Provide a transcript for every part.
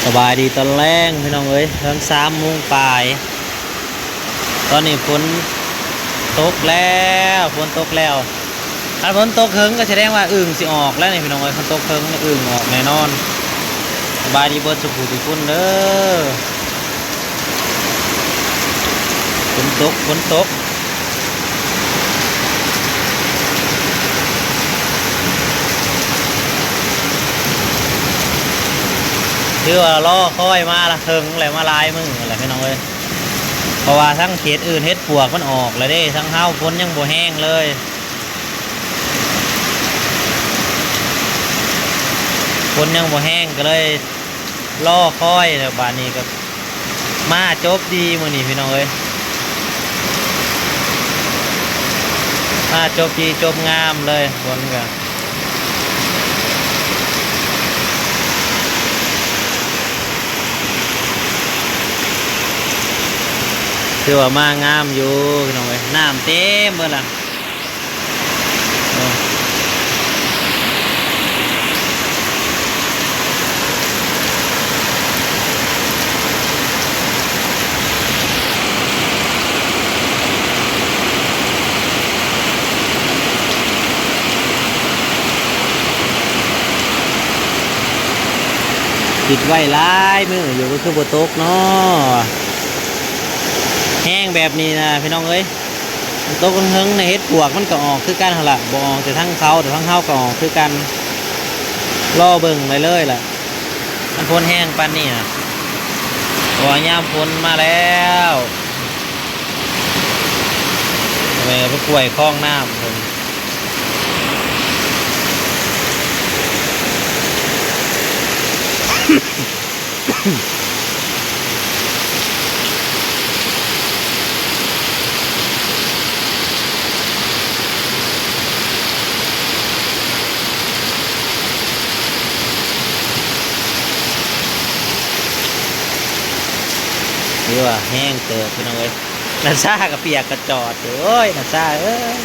ສະບາຍດີຕອນແລງພີ່ນ້ອງເອີຍ ເຖິງສາມໂມງປາຍ ຕອນນີ້ຝົນຕົກແລ້ວ ຝົນຕົກແລ້ວ ຄັນຝົນຕົກເຖິງກໍສະແດງວ່າອຶ່ງຊິອອກແລ້ວນີ້ພີ່ນ້ອງເອີຍ ຄັນຕົກເຖິງນີ້ອຶ່ງອອກແນ່ນອນ. ສະບາຍດີເບິດສູ່ຜູ້ສູ່ຄົນເດີ ຝົນຕົກ ຝົນຕົກ ຖືວ່າລໍຄອຍມາລະເຖິງແລ້ວ ມາຫຼາຍມື້ແລ້ວພີ່ນ້ອງເອີຍ ເພາະວ່າທາງເຂດອື່ນເຫັດປວກມັນອອກແລ້ວເດ້ ທາງເຮົາຝົນຍັງບໍ່ແຮງເລີຍ ຝົນຍັງບໍ່ແຮງ ກໍເລີຍລໍຄອຍແລ້ວ ບາດນີ້ກໍ ມາຈົບດີມື້ນີ້ພີ່ນ້ອງເອີຍ ມາຈົບດີຈົບງາມເລີຍ ຝົນກໍຖືວ່າມາງາມຢູ່ພີ່ນ້ອງເອີຍ ນ້ຳເຕັມເບິດລະ. ຄິດໄວ້ຫຼາຍມື້ຢູ່ ກໍຄືບໍ່ຕົກເນາະ ແຮງແບບນີ້ນະພີ່ນ້ອງເອີຍ. ຕົກເຖິງໆ ໃນເຫັດປວກມັນກໍອອກຄືກັນຫັ້ນລະ ບໍ່ອອກແຕ່ທາງເຂົາ ແຕ່ທາງເຮົາກໍອອກຄືກັນ ລໍເບິ່ງໄດ້ເລີຍລະ ມັນຝົນແຮງປານນີ້ນະ ເພາະວ່າຍາມຝົນມາແລ້ວ ແມ່ໄປກວຍຄອງນ້ຳເພິ່ນ. ຖືວ່າແຮງເຕີບພີ່ນ້ອງເອີຍ ນັດຊາກໍປຽກກະຈອດຢູ່ ໂອ້ຍ ນັດຊາເອີຍ.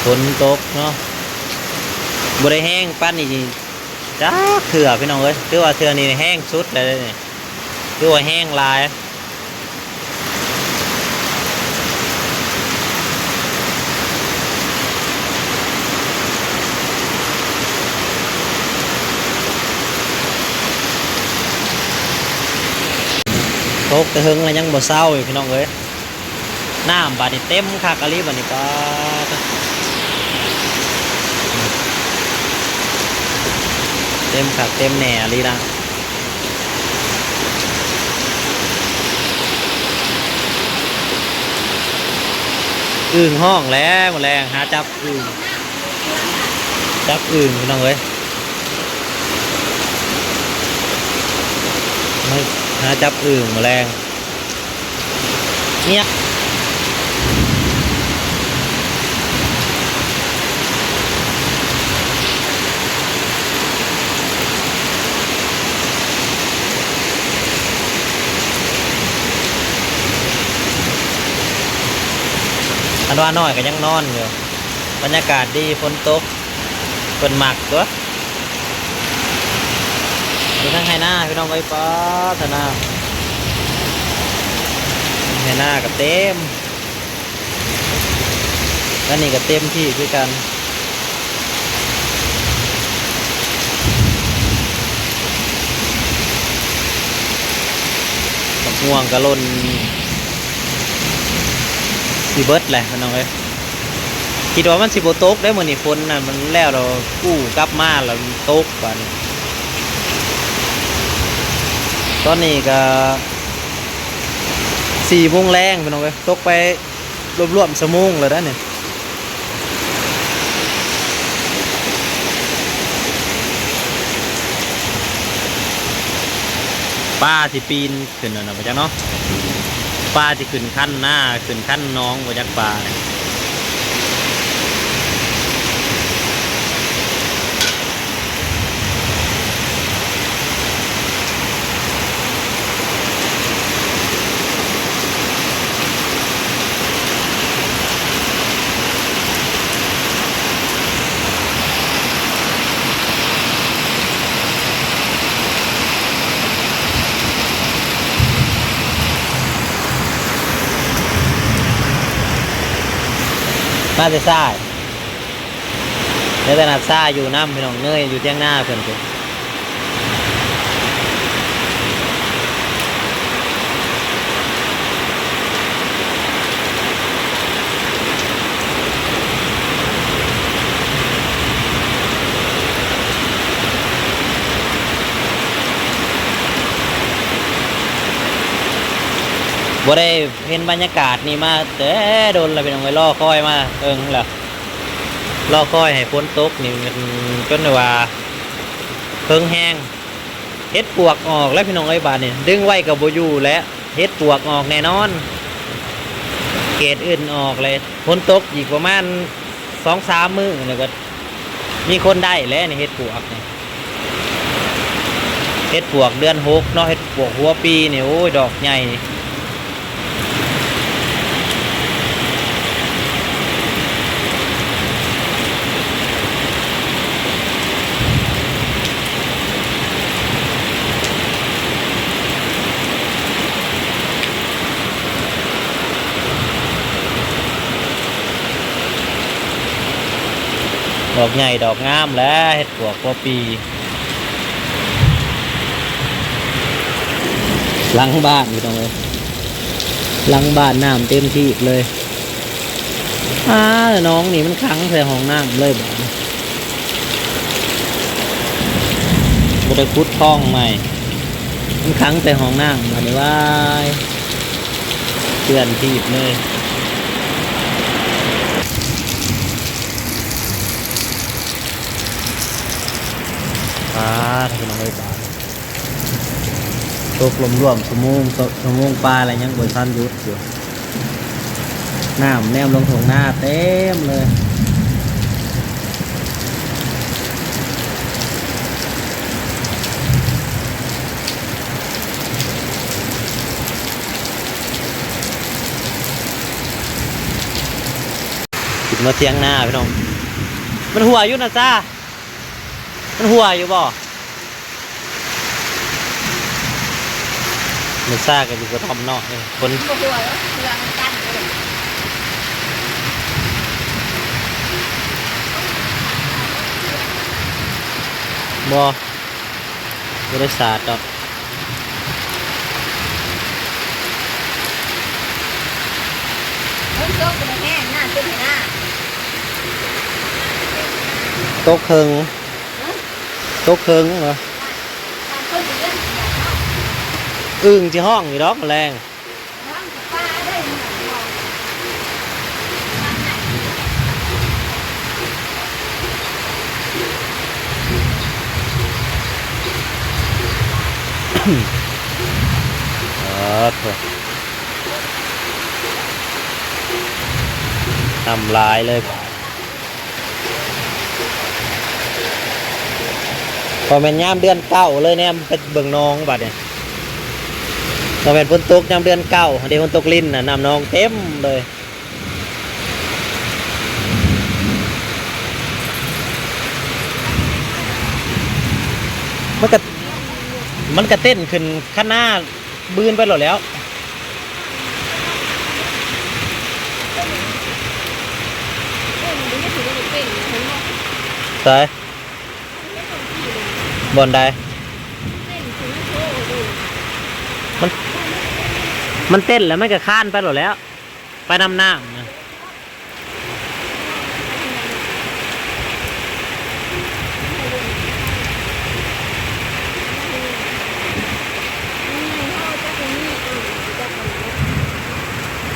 ຝົນຕົກເນາະ ບໍ່ໄດ້ແຮງປານນີ້ຈັກເທື່ອພີ່ນ້ອງເອີຍ ຖືວ່າເທື່ອນີ້ແຮງສຸດແລ້ວເດ້ນີ້ ຖືວ່າແຮງຫຼາຍ. ຕົກແຕ່ເຫິງແລ້ວຍັງບໍ່ເຊົາຢູ່ພີ່ນ້ອງເອີຍ ນ້ຳບາດນີ້ເຕັມຄັກອີ່ຫຼີບາດນີ້ ປາດ ເຕັມຄັກເຕັມແນ່ອີ່ຫຼີນະ. ອຶ່ງຮ້ອງແລ້ວ ມື້ແລງຫາຈັບອຶ່ງ ຈັບອຶ່ງພີ່ນ້ອງເອີຍ ຫາຈັບອຶ່ງມື້ແລງ. ອັນວ່ານ້ອຍກໍຍັງນອນຢູ່ ບັນຍາກາດດີ ຝົນຕົກ ເພິ່ນມັກຕົວະ ຢູ່ທາງໄຮ່ນາພີ່ນ້ອງເອີຍ ປາດ ໄຮ່ນາ ໄຮ່ນາກໍເຕັມ ອັນນີ້ກໍເຕັມທີ່ຄືກັນ ໝາກມ່ວງກໍຫຼົ່ນຊິເບິດແຫຼະພີ່ນ້ອງເອີຍ. ຄິດວ່າມັນຊິບໍ່ຕົກເດ້ມື້ນີ້ ຝົນນັ້ນມັນແລ້ວ ແລ້ວກູ້ກັບມາແລ້ວມັນຕົກບາດນີ້. ຕອນນີ້ກະສີ່ໂມງແລງພີ່ນ້ອງເອີຍ ຕົກໄປລວມໆຊົ່ວໂມງແລ້ວເດ້ນີ້. ປາຊິປີນຂຶ້ນນັ້ນນະ ບໍ່ຈັກເນາະ. ປາທີ່ຂຶ້ນຄັນນາ ຂຶ້ນຄັນໜອງ ບໍ່ຈັກປາ. ມາແຕ່ຊາຍ ແຕ່ນາຊາຢູ່ນຳ ພີ່ນ້ອງເອີຍ ຢູ່ທຽງນາເພິ່ນພຸ້ນ. ບໍ່ໄດ້ເຫັນບັນຍາກາດນີ້ມາແຕ່ດົນແລ້ວ ພີ່ນ້ອງເອີຍ ລໍຄອຍມາເຖິງແລ້ວ. ລໍຄອຍໃຫ້ຝົນຕົກນີ້ຈົນໄດ້ວ່າເຖິງແຮງ. ເຫັດປວກອອກແລ້ວ ພີ່ນ້ອງເອີຍ ບາດນີ້ດຶງໄວ້ກໍບໍ່ຢູ່ແລ້ວ ເຫັດປວກອອກແນ່ນອນ. ເກດອື່ນອອກເລີຍ ຝົນຕົກອີກປະມານສອງສາມມື້ ແລ້ວກໍມີຄົນໄດ້ແລ້ວນີ້ ເຫັດປວກນີ້. ເຫັດປວກເດືອນຫົກເນາະ ເຫັດປວກຫົວປີນີ້ ໂອ້ຍ ດອກໃຫຍ່. ດອກໃຫຍ່ດອກງາມແຫຼະ ເຫັດປວກຫົວປີ. ຫຼັງບ້ານ ພີ່ນ້ອງເອີຍ ຫຼັງບ້ານນ້ຳເຕັມທີ່ເລີຍ. ອາ ໜອງນີ້ມັນຂັງໃສ່ຫ້ອງນ້ຳເລີຍບາດນີ້ ບໍ່ໄດ້ຂຸດຄອງໃໝ່ ມັນຂັງໃສ່ຫ້ອງນ້ຳບາດນີ້ ວ້າຍ ເປື້ອນທີ່ເລີຍ. ອາ ພີ່ນ້ອງເອີຍ ບາດ ຕົກລວມໆຊົ່ວໂມງ ຊົ່ວໂມງປາຍແລ້ວ ຍັງບໍ່ທັນຢຸດຢູ່ ນ້ຳແນມລົງທົ່ງນາເຕັມເລີຍ. ຂຶ້ນມາຖຽງນາພີ່ນ້ອງ ມັນຮົ່ວຢູ່ນະຈ້າ ມັນຮົ່ວຢູ່ບໍ່? ແມ່ຊາກໍຢູ່ກະທ່ອມເນາະ ເອີ ຄົນ ບໍ່ ບໍ່ໄດ້ສາດດອກ. ຝົນຕົກບໍ່ໄດ້ແຮງ ນ້ຳເຕັມໃນນາ ຕົກເຄິ່ງ ຮະ ຕົກເຄິ່ງເນາະ. ອຶ່ງຊິຮ້ອງຢູ່ດອກ ແລງ ເອີ ນ້ຳຫຼາຍເລີຍ. ບໍ່ແມ່ນຍາມເດືອນເກົ້າເລີຍ ແນມໄປເບິ່ງໜອງບາດນີ້ ບໍ່ແມ່ນຝົນຕົກຍາມເດືອນເກົ້າ ເດ້ຝົນຕົກລິນນະ ນ້ຳໜອງເຕັມເລີຍ. ມັນກະ ມັນກະເຕັ້ນຂຶ້ນຄັນນາ ບືນໄປໂລດແລ້ວ. ໃສ? ບ່ອນໃດ? ມັນ ມັນເຕັ້ນແລ້ວ ມັນກະຄານໄປໂລດແລ້ວ ໄປນຳນ້ຳນະ.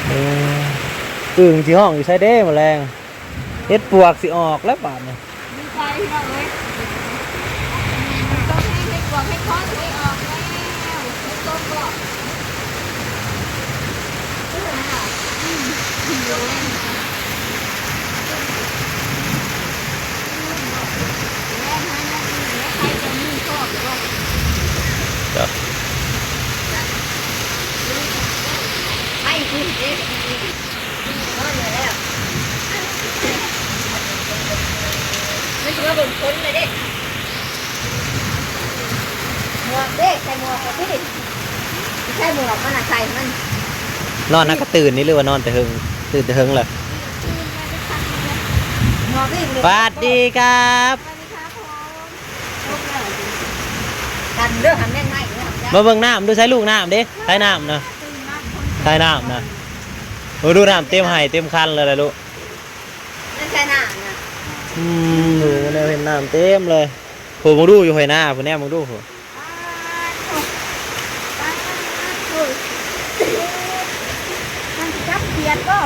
ເອີ ອຶ່ງຊິຮ້ອງຢູ່ໃສເດ້ມື້ແລງ? ເຫັດປວກຊິອອກແລ້ວບາດນີ້. ດີໃຈພີ່ນ້ອງເອີຍ ມັນຕົກແຮງ ເຫັດປວກເຫັດເພາະຊິໄດ້ອອກແລ້ວ ມັນຕົກບໍ່? ໄປພຸ້ນເດ້ ມັນຊິມາເບິ່ງຄົນເລີຍເດ້. ໝວກເດ້ ໃສ່ໝວກກະຕິ ໃສ່ໝວກມັນນະ ໃສ່ມັນ ນອນນະກະຕື່ນນີ້ ຫຼືວ່ານອນແຕ່ເຫິງ? ຕື່ນແຕ່ເຫິງແລ້ວ. ຫວັດດີຄັບ ກັນເດີ ຫັນແມ່ນໄມ້ເດີ ມາເບິ່ງນ້ຳດູ ໃສ່ລູກນ້ຳເດ້ ໃສ່ນ້ຳນະ ໃສ່ນ້ຳນະ. ໂອ້ ດູນ້ຳເຕັມໄຮ່ເຕັມຄັນເລີຍລະລູກ. ນັ້ນໃສ່ນ້ຳນະ ອືມ ໂອ້ ແນວເຫັນນ້ຳເຕັມເລີຍ. ໂອ້ ມາເບິ່ງດູຢູ່ໄຮ່ນາພຸ້ນ ແນມເບິ່ງດູພຸ້ນ. ປາດໂທ້ ປາດໂທ້ ມັນຊິຈັບຂຽດບໍ່?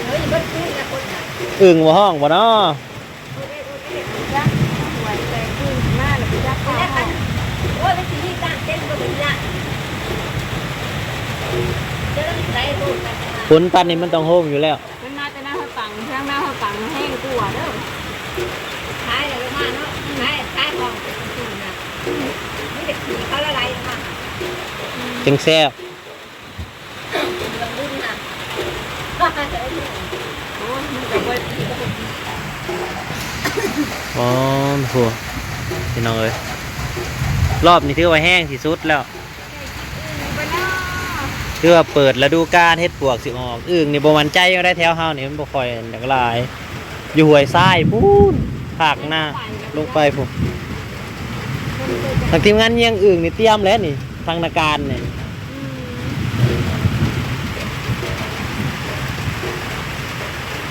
ເຮີ້ຍ ເບິດຄືນລະຄົນນະ. ອຶ່ງບໍ່ຮ້ອງບໍ່ນໍ? ຈັກ ຫວຍໃສ່ຄືນມາແລ້ວຈັກ ໂອ້ຍ ມັນຊິມີການເຕັ້ນບໍ່ເປັນລະ. ຝົນປານນີ້ມັນຕ້ອງໂຮມຢູ່ແລ້ວ. ມັນມາແຕ່ໜ້າເຮົາຕັງ ທາງໜ້າເຮົາຕັງແຮງກວ່າເດີ. ຂາຍແລ້ວມາເນາະ ຂາຍ ຂາຍຂອງເປັນຈຸ່ມນະ ມີແຕ່ຂີ້ເຂົາລະໄຫຼມາ ຈຶ່ງແຊບ. ເລື່ອງບຸນນະ ໂອ້ຍ ມັນກໍບໍ່ດີ. ອໍ ໂຫ ພີ່ນ້ອງເອີຍ ຮອບນີ້ຖືວ່າແຮງທີ່ສຸດແລ້ວ. ຄືວ່າເປີດລະດູການເຫັດປວກຊິອອກ. ອຶ່ງນີ້ບໍ່ໝັ້ນໃຈຈັ່ງໃດ ແຖວເຮົານີ້ມັນບໍ່ຄ່ອຍຫຼາຍ. ຢູ່ຫ້ວຍຊາຍພຸ້ນ ພາກໜ້າລົງໄປພຸ້ນ. ທາງທີມງານຍິງອຶ່ງນີ້ຕຽມແລ້ວນີ້ ທາງນາການນີ້.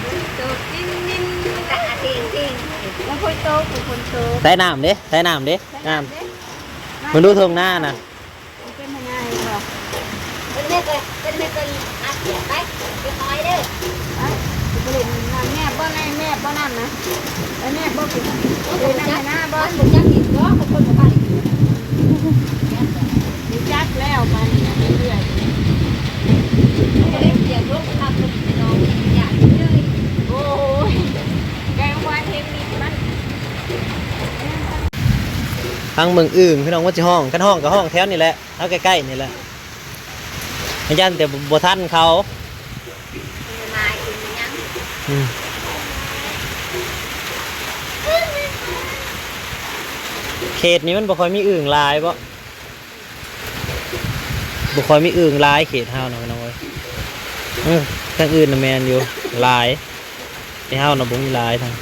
ຝົນຕົກ ຕິ່ງໆ ແຕ່ອາທິງໆ ມັນຝົນຕົກ ຝົນຕົກ. ໃສ່ນ້ຳເດ້ ໃສ່ນ້ຳເດ້ ນ້ຳ. ເບິ່ງດູທົ່ງນານະ. ເປັນໄງບໍ່? ເພິ່ນເຮັດເລີຍ ເພິ່ນເຮັດເປັນອັດໄປ ເປັນຫອຍເດີ. ໄປ ຊິໄປຫຼິ້ນນ້ຳແນບບໍ່? ໃນແນບບໍ່ນ້ຳນະ? ໄປແນບບໍ່? ເປັນ ເປັນນ້ຳໃນນາບໍ່? ມັນບໍ່ຈັກອີກບໍ່? ເຂົາຄົນບໍ່ໄປ ຮູ້ຈັກແລ້ວ ໄປເລື້ອຍໆ. ມັນກໍເຮັດສຽງລົງຄັກ ພີ່ນ້ອງ ຢ້ານເລີຍ. ໂອ້ຍ ແກງວານເຮັດນີ້ມັນ ທາງເມືອງອຶ່ງ ພີ່ນ້ອງ ວ່າຊິຮ້ອງ ຄັນຮ້ອງກໍຮ້ອງແຖວນີ້ແຫຼະ. ເຮົາໃກ້ໆນີ້ແຫຼະ ຢ້ານແຕ່ບໍ່ທັນເຂົາ. ອືມ ເຂດນີ້ມັນບໍ່ຄ່ອຍມີອຶ່ງຫຼາຍບໍ? ບໍ່ຄ່ອຍມີອຶ່ງຫຼາຍເຂດເຮົານະ ພີ່ນ້ອງເອີຍ. ເອີ ທາງອື່ນນະແມ່ນຢູ່ ຫຼາຍ. ແຕ່ເຮົານະບໍ່ມີຫຼາຍທັງ.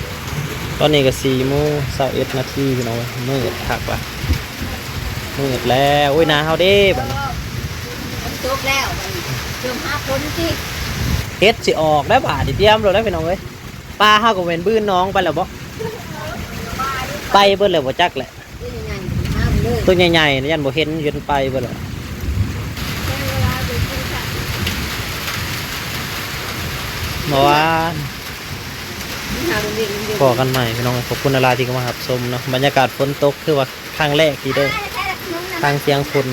ຕອນນີ້ກໍສີ່ໂມງຊາວເອັດນາທີ ພີ່ນ້ອງເອີຍ ມືດຄັກລະ ມືດແລ້ວ. ໂອ້ຍ ໜ້າເຮົາເດ້ບາດນີ້ ຝົນຕົກແລ້ວ ບາດນີ້ເລີ່ມຫາຝົນຕິ. ເຫັດຊິອອກແລ້ວບາດນີ້ ຕຽມໂລດແລ້ວ ພີ່ນ້ອງເອີຍ. ປ່າເຮົາກໍແມ່ນບືນໜອງໄປແລ້ວບໍ? ໄປເບິດແລ້ວບໍ່ຈັກແຫຼະ. ຕົວໃຫຍ່ໆ ຢ້ານບໍ່ເຫັນ ຈົນໄປເບິດແລ້ວ. ບໍ່ວ່າ ພໍ້ກັນໃໝ່ ພີ່ນ້ອງ. ຂອບຄຸນຫຼາຍໆ ທີ່ເຂົ້າມາຮັບຊົມເນາະ. ບັນຍາກາດຝົນຕົກ ຄືວ່າຄັ້ງແລກທີ່ໄດ້ຟັງສຽງຝົນ